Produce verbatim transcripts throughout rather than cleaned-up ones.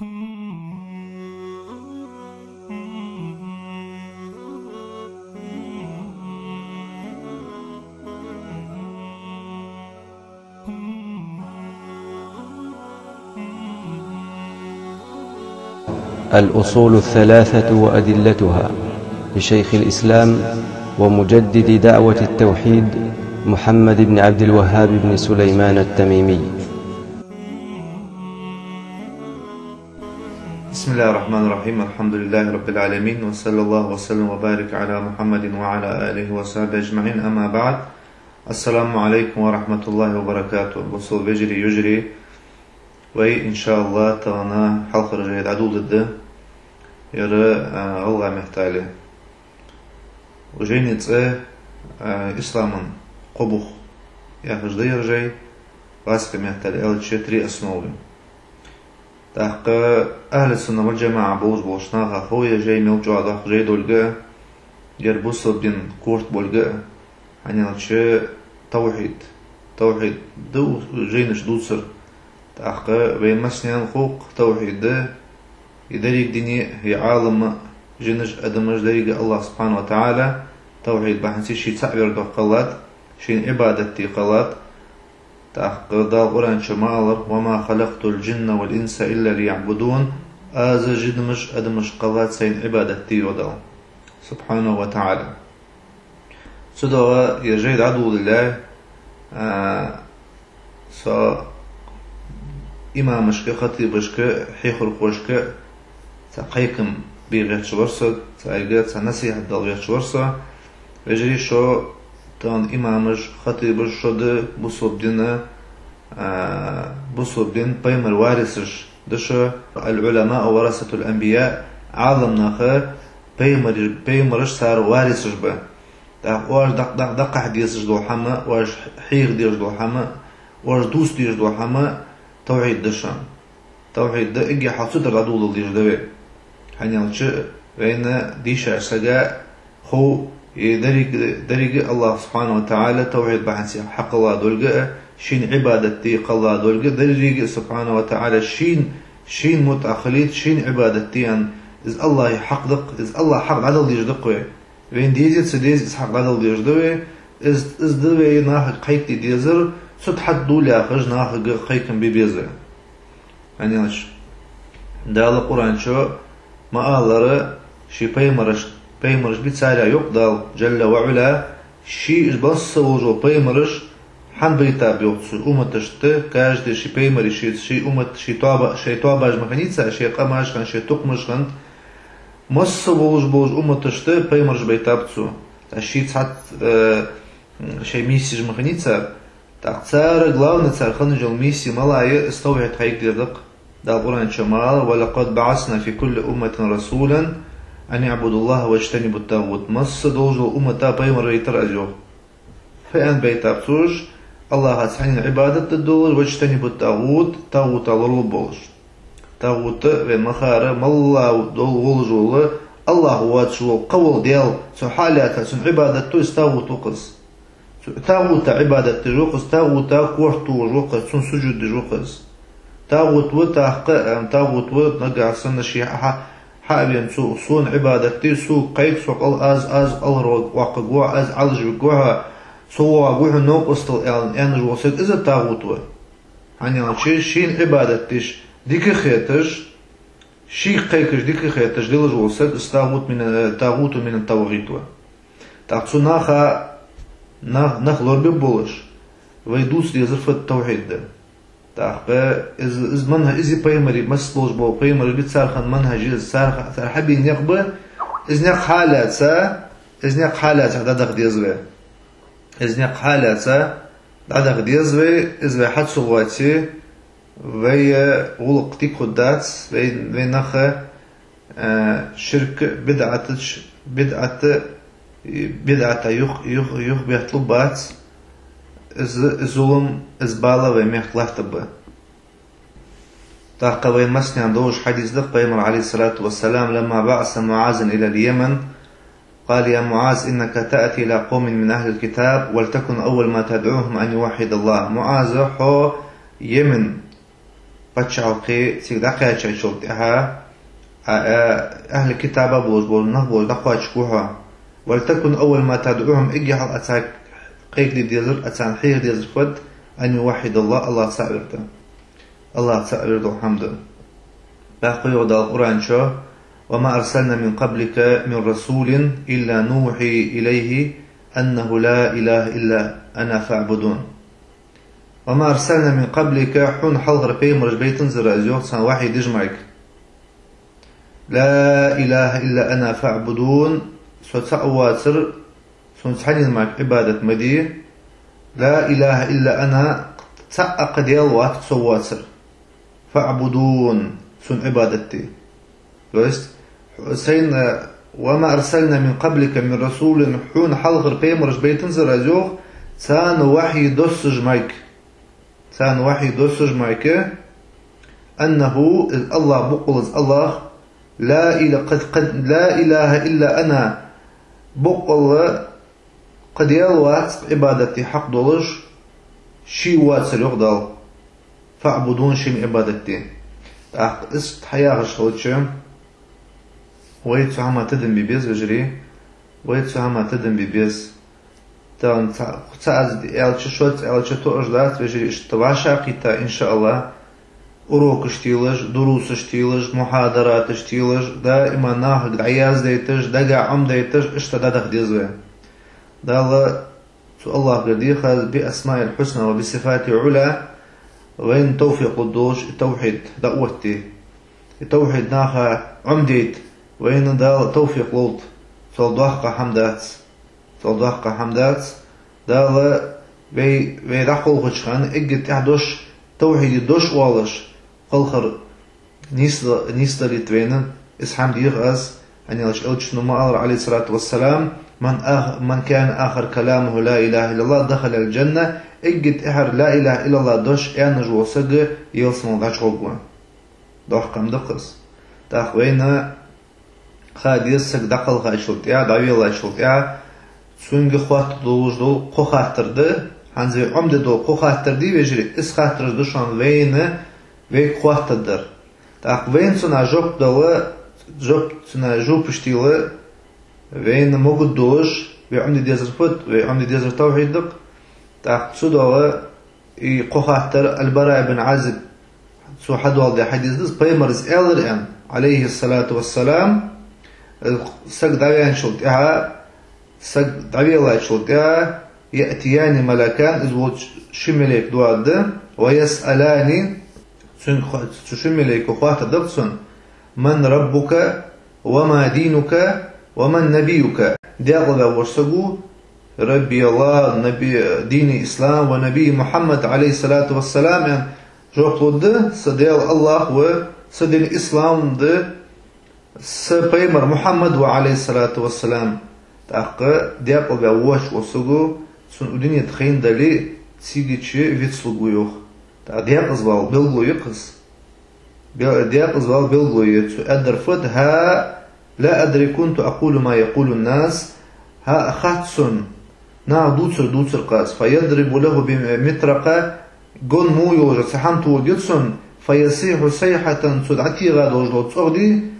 الأصول الثلاثة وأدلتها، لشيخ الإسلام ومجدد دعوة التوحيد محمد بن عبد الوهاب بن سليمان التميمي. بسم الله الرحمن الرحيم. الحمد لله رب العالمين، وصلى الله وسلم وبارك على محمد وعلى آله وصحبه أجمعين. أما بعد. السلام عليكم ورحمة الله وبركاته. Бусалба вежарий, йижарий, вай, иншааллахӀ, тахан хьалхара жай дӀадоладергда. Ер, а, гӀалгӀай меттала. Жайна цӀи, а, ислама кхо бух яхаш да ер жай, гӀазкхий меттала аьлча, три основы. ТӀаккха ахьлу сунна вал джамаӀа болаш болча наха хов ер жай мел чӀоагӀа доккха жай долга, ер бусалба дина корта болга, хӀана аьлча тавхьид, тавхьид да жайнаш дувцар. ТӀаккха вайна массанена хов-кх тавхьид да, из деррига дуне, из Ӏалам, жинаш, адамаш, деррига АллахӀ субхьанахӀу ва таӀала тавхьид бахьанца ший цаӀ вер доккха кхеллад, шийна Ӏибадат де кхеллад. ТӀаккха Дала Къуръан чу ма аллара: «وما خلقت الجن والإنس إلا ليعبدون». Аз жинаш, адамаш кхеллад Сайна Ӏибадат де, йоах Дала субхьанахӀу ва таӀала. Цудухьа ер жай дӀадоладеллалехь, а, со имамашка, хатӀибашка, хьехархошка цхьа кхайкам бе гӀерташ вар со, цаьрга цхьа насихьат дала гӀерташ вар со. Вежарий, шо тахан имамаш, хатӀибаш, шо да бусалба дина, а, бусалба дина пайхамарий варисаш да шо. «العلماء ورثة الأنبياء», Ӏалам нах пайхамарий, пайхамараш цар варисаш ба. ТӀаккха оаш дакъа, дакъа, дакъа хьаха дезаш дола хӀама, оаш хьеха дезаш дола хӀама, оаш дувца дезаш дола хӀама тавхьид да шоана. Тавхьид да, эггара хьалха цу тӀара дӀадоладала дезаш да вай. ХӀана аьлча вайна дийшача сага хов, из деррига, деррига АллахӀ субхьанахӀу ва таӀала тавхьид бахьанца хьакхелла долга а, шийна Ӏибадат де кхелла долга а, деррига субхьанахӀу ва таӀала шийна, шийна мутӀахь хилийта, шийна Ӏибадат де аьнна, из АллахӀа хьакъ да-кх, из АллахӀа хьакъ дӀадала дезаш да-кх вай. Вайна дезац, дезац, из хьакъ дӀадала дезаш да вай. Из, из да вай нахага кхайкаде дезар, цу тӀа хьатӀадола яхаш нахага кхайкам бе беза. ХӀана аьлча Дала Къуръан чу ма аллара, ший пайхамараш, пайхамараш бий царех, йоах Дала, джалла ва Ӏала, ший уж масса волаш бола пайхамараш хӀана байтаб, йоах, цу умматашта, каждый ший пайхамарий, ший, ший уммат, ший тоба, шоай тобаш ма хиннай цар, шоай къамаш хиннад, шоай тукхамаш хиннад, масса волаш болча умматашта пайхамараш байтаб цо. ТӀаккха ший цхьацца, э, шоай миссеш ма хиннай цар. ТӀаккха цар главный, цар хинна йола миссия малад, из тавхьид кхайкадар да-кх. Дала Къуръан чу ма аллара: «ولقد بعثنا في كل أمة رسولا أن اعبدوا الله واجتنبوا الطاغوت». Масса долаш долча уммата пайхамар вайтар Аз, йоах. Фу аьнна байтаб цо уж? АллахӀаца хьанна Ӏибадат де долаш, «واجتنبوا الطاغوت», тагӀута лоралургболаш. ТагӀут вайна ма харра, моллагӀа дол волаш вола, АллахӀ воацаш вола, кхы вола даьла, цу хьалаьца, цунна Ӏибадат де, из тагӀут ва-кх из. Цу тагӀута Ӏибадат деш ва-кх из, тагӀута корта тохаш ва-кх из, цунна сужуд деш ва-кх из. ТагӀут ва, тӀаккха, э, тагӀут ва, нагахь санна ше хьа-, хьа-, хьа а вена цо, сона Ӏибадат де, сога кхайка, со къал-, аз, аз къалхарвоаккхаргва хьо, аз Ӏалашвергва хьо, со воагӀаргва хьона новкъостал аьнна, аьнна волаш вола саг, из тагӀут ва. ХӀана аьлча шийна Ӏибадат деш дика хеташ, шийга кхайкаш дика хеташ лелаш вола саг, из тагӀут мина-, тагӀуту мина тавгӀит ва. ТӀаккха цу наха, нах, нах лорабе болаш, вай дувца дезар фуд? ТавхӀид да. ТӀаккха из, из манхӀа-, из пайхамарий, масса долаш бола пайхамараш ба, цар хинна манхӀаж я из, цар ха-, цар хьабена никъ ба, из никъ хьалаьца, из никъ хьалаьца дӀадаха деза вай. Из никъ хьалаьца дӀадаха деза вай, из вай хьа ца воаце, вай гӀулакх дика хургдац, вай, вай наха, э, ширка, бидӀатач-, бидӀата, бидӀата юх-, юх-, юхабетталургбац, из, из зулам, из бала вай мехка латтаргба. ТӀаккха вайна массанена довзаш хьадис да-кх, Пайхамара, عليه الصلاة والسلام: «لما بعث معاذا إلى اليمن، قال: يا معاذ، إنك تأتي إلى قوم من أهل الكتاب، ولتكن أول ما تدعوهم أن يوحدوا الله». МуӀаз, хьо Йемен паччахьалкхе цига дӀакхаьчачул тӀехьа, а, а, ахьлу китаба болаш бола нах болаш дӀакхоачаргва хьо. «ولتكن أول ما تدعوهم», эггара хьалха Ӏа царга кхайкаде дезар, Ӏа царна хьеха дезар фуд, «أن يوحدوا الله», АллахӀ цаӀ вар да. АллахӀ цаӀ вар дола хӀама да. ТӀаккха йоах Дала Къуръан чу: «وما أرسلنا من قبلك من رسول إلا نوحي إليه أنه لا إله إلا أنا فاعبدون». «وما أرسلنا من قبلك», хьона хьалхара пайхамараш байтанзар аз, йоах, царна вахьий деш мара. «لا إله إلا أنا فاعبدون», со цаӀ воацар, сона цхьаннена мара Ӏибадат ма де. «لا إله إلا أنا», цаӀ а кхы Даьла вац со воацар. «فاعبدون», сона Ӏибадат де. То есть, сайна, «وما أرسلنا من قبلك من رسول», хьона хьалхара пайхамараш байтанзар аз, йоах, царна вахьий доссаш мара. Царна вахьий доссаш мара, «أنه», из АллахӀ, боккъала из АллахӀ, «لا إله», кхы, кхы, «لا إله إلا أنا», боккъала кхы Даьла вац Ӏибадат де хьакъ долаш, ше воацар, йоах Дала. «فاعبدون», шийна Ӏибадат де. ТӀаккха иштта хьаяхаш хилча, вай цу хӀаман тидам бе беза, вежарий, вай цу хӀаман тидам бе беза. Тахан цхьа, цхьа аз аьлча, шозза аьлча тоъаш дац, вежарий, иштта вӀашагӀкхийтта, иншааллахӀ, урокаш телаш, дурусаш телаш, мухьадараташ телаш, даиман нахага дӀаяздайташ, дагахьа Ӏомадайташ, иштта дӀадаха деза вай. Дала цу АллахӀагара деха аз, «بأسمائه الحسنى وبصفاته العلى», вайна тавфикъ лургдолаш, из тавхьид дӀаоттаде. Из тавхьид наха Ӏомадайта вайна Дала тавфикъ лолда. Цул доккха хӀама дац. Цул доккха хӀама дац. Дала вай, вай дӀакхалхача хана эггара тӀехьа дош, тавхьида дош оалаш, кхалхар нийсла-, нийслургйолийта вайна, из хӀама дех аз, хӀана аьлча Элчано ма аллара, عليه الصلاة والسلام: «من آخ-، من كان آخر كلامه لا إله إلا الله دخل الجنة», эггара тӀехьара «لا إله إلا الله» дош аьнна вола саг ялсмала дӀачугӀоргва. Доккха хӀама да-кх из. ТӀаккха вайна ха деза саг дӀакхалхачул тӀехьа, дӀавеллачул тӀехьа, цунга хоаттаргдолаш дола кхо хаттар да, хӀанз вай Ӏомаде дола кхо хаттар да, вежарий, из хаттараш да шоана вайна, вайга хоаттаргдар. ТӀаккха вайна цунна жоп дала, жоп, цунна жопаш тела вайна могаргдолаш, вай Ӏомаде дезар фуд, вай Ӏомаде дезар тавхьид да-кх. ТӀаккха цудухьа из кхо хаттар Аль-Бараъ ибн Ӏазиба, цо хьадоаладаь хьадис да из, пайхамара аьлар аьнна, عليه الصلاة والسلام, саг дӀаваьнначул тӀехьа, саг дӀавеллачул тӀехьа, «يأتيان ملكان», из волча ши малейк доагӀаргда, «ويسألان», цунга хо-, цу шин малейко хоаттаргда-кх цунна: «من ربك وما دينك ومن نبيك؟» Даькъала ваь вола саго: «ربي الله، نبي، ديني الإسلام، ونبيي محمد عليه الصلاة والسلام», аьнна жоп лургда: «Са Даьла АллахӀ ва, са дин ислам да, са пайхамар Мухьаммад ва, عليه الصلاة والسلام». ТӀаккха даькъала ваь воаца саго, цунна укх дунен тӀа хайна дале, цига чу вицлургва, йоах. ТӀаккха даькъаза вала белгало я-кх из. Бе-, даькъаза вала белгало я цо аьннадар фуд: «ها، لا أدري، كنت أقول ما يقول الناس». ХӀаъ, хац сона, наха дувцар дувцар-кх аз. «فيضرب له بمطرقة», гон мо йолаш цхьа хӀама тохаргья цунна, «فيصيح صيحة», цо дӀатегӀа долаш дола цӀогӀа дий,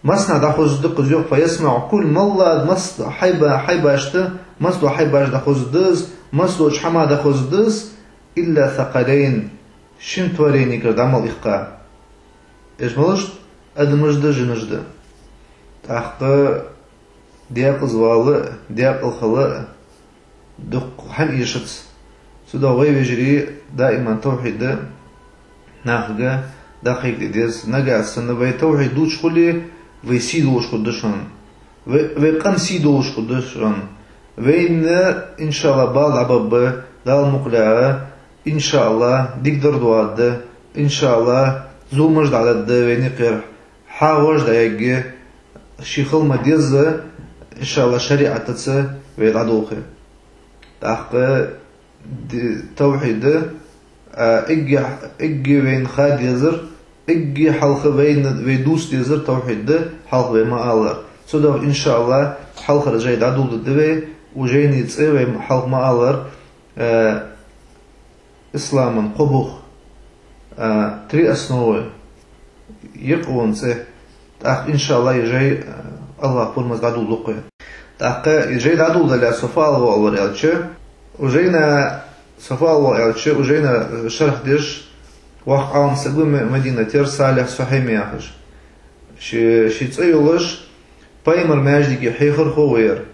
массанахьа дӀахозаргда-кх из, йоах, «فيسمع كل», моллагӀа, масса хьайба-, хьайбашта, масса дола хьайбашта дӀахозаргда из, масса долча хӀаманна дӀахозаргда из, «إلا الثقلين», шин творенегара дӀа мел иккха. Уж малаш да? Адамаш да, жинаш да. ТӀаккха даькъаза вала а, даькъала хила а дукха хӀама эшац. Цудухьа вай, вежарий, даиман тавхьид нахага дӀакхайкаде деза. Нагахьа санна вай тавхьид дувцаш хуле, вай сий долаш хургда шоана. Вай, вай къам сий долаш хургда шоана. Вайна, иншааллахӀ, бала дӀабаргба, Дала мукъ лой, иншааллахӀ, дикадар доагӀаргда, иншааллахӀ, зуламаш дӀадоагӀаргда вайна юкъера, хьагӀаш дӀаяргья, ший хила ма дезза, иншааллахӀ, шариӀатаца вай дӀадолхе. ТӀаккха ди-, тавхьид, а, эггара, эггара вайна ха дезар, эггара хьалха вайна, вай дувца дезар тавхьид да, хьалха вай ма аллара. Цудухьа, иншааллахӀ, хьалхара жай дӀадоладергда вай, укх жайна цӀи вай хьалха ма аллара, а, ислама кхо бух. А, три основы. Йикъ вон цӀи. ТӀаккха, иншааллахӀ, из жай, а, АллахӀа пурмаза дӀадоладу-кх вай. ТӀаккха из жай дӀадоладале, со фу ала воаллар аьлча, укх жайна, со фу ала воаллар аьлча, укх жайна шархь деш воккха Ӏалам саг ва М-, Мадинатера Салихь Сухьайми яхаш. Ший, ший цӀи йолаш, Пайхамара маьждиге хьехархо ва ер.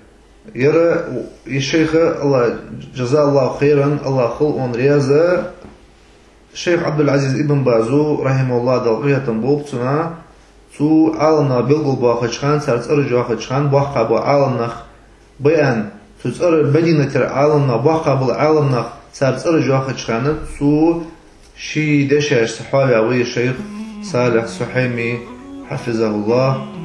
Ер, из шайх, АллахӀ, جزاه الله خيرا, АллахӀ хилва цунна раьза, шайх Ӏабдул-Ӏазиз ибн База, رحمه الله, Дала къахетам болба цунна, цо Ӏаламнах белгалбоаккхача хана, цар цӀераш йоаккхача хана, боккхагӀа бола Ӏаламнах байъа, цу цӀераш, Мадинатера Ӏаламнах, боккхагӀа бола Ӏаламнах, цар цӀераш йоаккхача хана, цо ший дешашца хьоаваь ва из шайх Салихь Сухьайми, حفظه الله.